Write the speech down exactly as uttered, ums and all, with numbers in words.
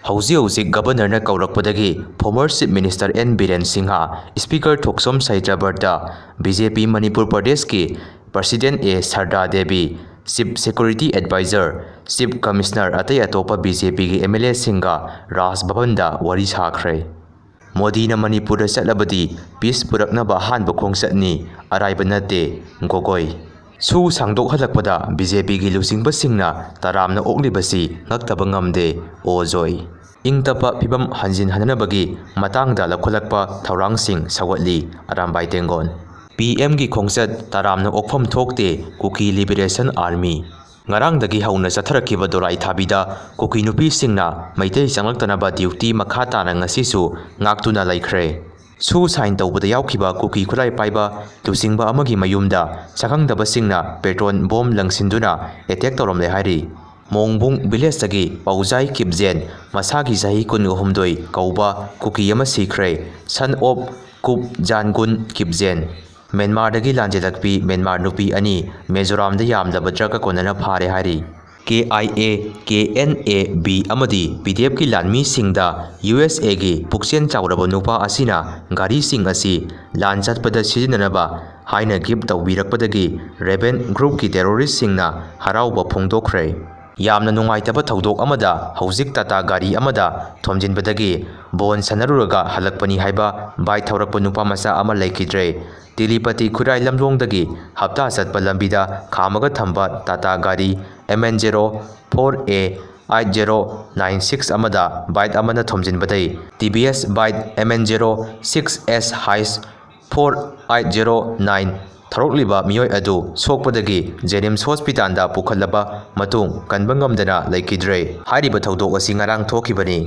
ꯍꯧꯖꯤꯛ ꯍꯧꯖꯤꯛ ꯒꯕꯔꯅꯔꯅ ꯀꯧꯔꯛꯄꯗꯒꯤ former Chief Minister N Biren Singha, Speaker Thoksom Saitrabarta, B J P Manipur ꯄ꯭ꯔꯗꯦꯁꯀꯤ President A Sharda Devi, Chief Security Advisor, Chief Commissioner ꯑꯇꯩ ꯑꯇꯣꯞꯄ B J P ꯒꯤ M L A ꯁꯤꯡꯒ ꯔꯥꯖ ꯚꯕꯟꯗ ꯋꯥꯔꯤ ꯁꯥꯈ꯭ꯔꯦ꯫ ꯃꯣꯗꯤꯅ ꯃꯅꯤꯄꯨꯔꯗ ꯆꯠꯂꯕꯗꯤ peace ꯄꯨꯔꯛꯅꯕ ꯑꯍꯥꯟꯕ ꯈꯣꯡꯆꯠꯅꯤ, ꯑꯔꯥꯏꯕ ꯅꯠꯇꯦ, ꯒꯣꯒꯣꯏ꯫ ꯁꯨ ꯁꯥꯡꯗꯣꯛꯍꯜꯂꯛꯄꯗ B J P ꯒꯤ ꯂꯨꯆꯤꯡꯕꯁꯤꯡꯅ ꯇꯔꯥꯝꯅ ꯑꯣꯛꯂꯤꯕꯁꯤ ꯉꯛꯇꯕ ꯉꯝꯗꯦ, ꯑꯣ ꯖꯣꯏ꯫ ꯏꯪ ꯇꯞꯄ ꯐꯤꯕꯝ ꯍꯟꯖꯤꯟꯍꯟꯅꯕꯒꯤ ꯃꯇꯥꯡꯗ ꯂꯧꯈꯠꯂꯛꯄ ꯊꯧꯔꯥꯡꯁꯤꯡ ꯁꯧꯒꯠꯂꯤ, ꯑꯔꯥꯝꯕꯥꯏ ꯇꯦꯡꯒꯣꯟ꯫ P M ꯒꯤ ꯈꯣꯡꯆꯠ ꯇꯔꯥꯝꯅ ꯑꯣꯛꯐꯝ ꯊꯣꯛꯇꯦ, Kuki Liberation Army꯫ ꯉꯔꯥꯡꯗꯒꯤ ꯍꯧꯅ ꯆꯠꯊꯔꯛꯈꯤꯕ ꯗꯣꯂꯥꯏ ꯊꯥꯕꯤꯗ ꯀꯨꯀꯤ ꯅꯨꯄꯤꯁꯤꯡꯅ ꯃꯩꯇꯩ ꯆꯪꯂꯛꯇꯅꯕ duty ꯃꯈꯥ ꯇꯥꯅ ꯉꯁꯤꯁꯨ ꯉꯥꯛꯇꯨꯅ ꯂꯩꯈ꯭ꯔꯦ꯫ ꯁꯨ ꯁꯥꯏꯟ ꯇꯧꯕꯗ ꯌꯥꯎꯈꯤꯕ ꯀꯨꯀꯤ ꯈꯨꯠꯂꯥꯏ ꯄꯥꯏꯕ ꯂꯨꯆꯤꯡꯕ ꯑꯃꯒꯤ ꯃꯌꯨꯝꯗ ꯁꯛꯈꯪꯗꯕꯁꯤꯡꯅ petrol bomb ꯂꯪꯁꯤꯟꯗꯨꯅ attack ꯇꯧꯔꯝꯂꯦ ꯍꯥꯏꯔꯤ꯫ ꯃꯣꯡꯕꯨꯡ villageꯇꯒꯤ ꯄꯥꯎꯖꯥꯏ ꯀꯤꯞꯖꯦꯟ, ꯃꯁꯥꯒꯤ ꯆꯍꯤ ꯀꯨꯟꯒ ꯍꯨꯝꯗꯣꯏ ꯀꯧꯕ ꯀꯨꯀꯤ ꯑꯃ ꯁꯤꯈ꯭ꯔꯦ, son of ꯀꯨꯞ ꯖꯥꯟꯒꯨꯟ ꯀꯤꯞꯖꯦꯟ꯫ ꯃ꯭ꯌꯥꯟꯃꯥꯔꯗꯒꯤ ꯂꯥꯟꯖꯦꯜꯂꯛꯄꯤ ꯃ꯭ꯌꯥꯟꯃꯥꯔ ꯅꯨꯄꯤ ꯑꯅꯤ, ꯃꯤꯖꯣꯔꯥꯝꯗ ꯌꯥꯝꯂꯕ ꯗ꯭ꯔꯒ ꯀꯣꯟꯅꯅ ꯐꯥꯔꯦ ꯍꯥꯏꯔꯤ꯫ K I A, K N A B ꯑꯃꯗꯤ P D Fꯀꯤ ꯂꯥꯟꯃꯤꯁꯤꯡꯗ U S Aꯒꯤ ꯄꯨꯛꯆꯦꯜ ꯆꯥꯎꯔꯕ ꯅꯨꯄꯥ ꯑꯁꯤꯅ ꯒꯥꯔꯤꯁꯤꯡ ꯑꯁꯤ ꯂꯥꯟ ꯆꯠꯄꯗ ꯁꯤꯖꯤꯟꯅꯅꯕ ꯍꯥꯏꯅ gift ꯇꯧꯕꯤꯔꯛꯄꯗꯒꯤ Raven groupꯀꯤ terroristꯁꯤꯡꯅ ꯍꯔꯥꯎꯕ ꯐꯣꯡꯗꯣꯛꯈ꯭ꯔꯦ꯫ ꯌꯥꯝꯅ ꯅꯨꯡꯉꯥꯏꯇꯕ ꯊꯧꯗꯣꯛ ꯑꯃꯗ ꯍꯧꯖꯤꯛ ꯇꯥꯇꯥ ꯒꯥꯔꯤ ꯑꯃꯗ ꯊꯣꯝꯖꯤꯟꯕꯗꯒꯤ ꯕꯣꯟ ꯁꯥꯟꯅꯔꯨꯔꯒ ꯍꯜꯂꯛꯄꯅꯤ ꯍꯥꯏꯕ bike ꯊꯧꯔꯛꯄ ꯅꯨꯄꯥ ꯃꯆꯥ ꯑꯃ ꯂꯩꯈꯤꯗ꯭ꯔꯦ꯫ ꯇꯤꯂꯤꯄꯇꯤ ꯈꯨꯔꯥꯏ ꯂꯝꯂꯣꯡꯗꯒꯤ ꯍꯞꯇꯥ ꯆꯠꯄ ꯂꯝꯕꯤꯗ ꯈꯥꯝꯃꯒ ꯊꯝꯕ ꯇꯥꯇꯥ ꯒꯥꯔꯤ M N zero four A eight zero nine six ꯑꯃꯗ bike ꯑꯃꯅ ꯊꯣꯝꯖꯤꯟꯕꯗꯩ T V S bike M N zero six S hyphen four eight zero nine ꯊꯧꯔꯛꯂꯤꯕ ꯃꯤꯑꯣꯏ ꯑꯗꯨ ꯁꯣꯛꯄꯗꯒꯤ JNIMS hospitalꯗ ꯄꯨꯈꯠꯂꯕ ꯃꯇꯨꯡ ꯀꯟꯕ ꯉꯝꯗꯅ ꯂꯩꯈꯤꯗ꯭ꯔꯦ꯫ ꯍꯥꯏꯔꯤꯕ ꯊꯧꯗꯣꯛ ꯑꯁꯤ ꯉꯔꯥꯡ ꯊꯣꯛꯈꯤꯕꯅꯤ꯫